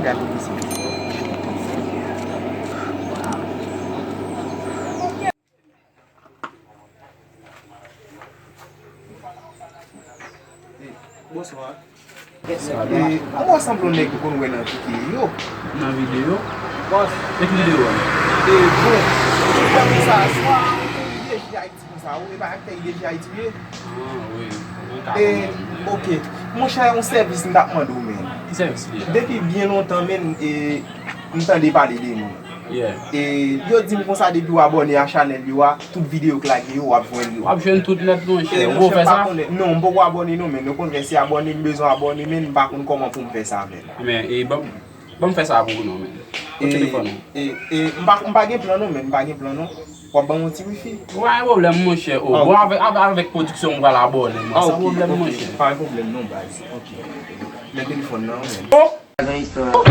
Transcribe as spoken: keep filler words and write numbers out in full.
Gade isi. Bonswa. Salut. E, mwen sanble yon nèg ou konn wè nan videyo. Nan videyo? Bòs. E ki videyo a? E, bon, ou konn sa, swa ou te vin deja Ayiti konsa, ou e pa aktè I D G Ayiti ye? Ah, wi. Mwen ka konprann. E, ok. Monchè, yon sèvis m t ap mande w, men. Ki sèvis li ye? Depi byen lontan, men, e, m tande pale de nou. Yeah. E yo di m konsa depi w abòne a chanèl yo a, tout videyo k lage yo, w ap jwenn yo. W ap jwenn tout nèt, monchè. Ou poko fè sa? Non, m poko abòne non, men. Nou konn lè se abòne m bezwen abòne, men m pa konn kòman pou m fè sa, men. Men, e, ban, ban m fè sa pou ou non, men. Kot telefòn ou? E, e, m pa, m pa gen plan non, men. M pa gen plan non. W ap ban m yon ti wifi? Wa, pa gen pwoblèm, monchè. Oh, bon, avèk, avèk, avèk pwodiksyon, m pral abòne, men. San pwoblèm, monchè. Pa gen pwoblèm non, baz. Ok. Men telefòn nan, men. Oh! Sa gen istwa.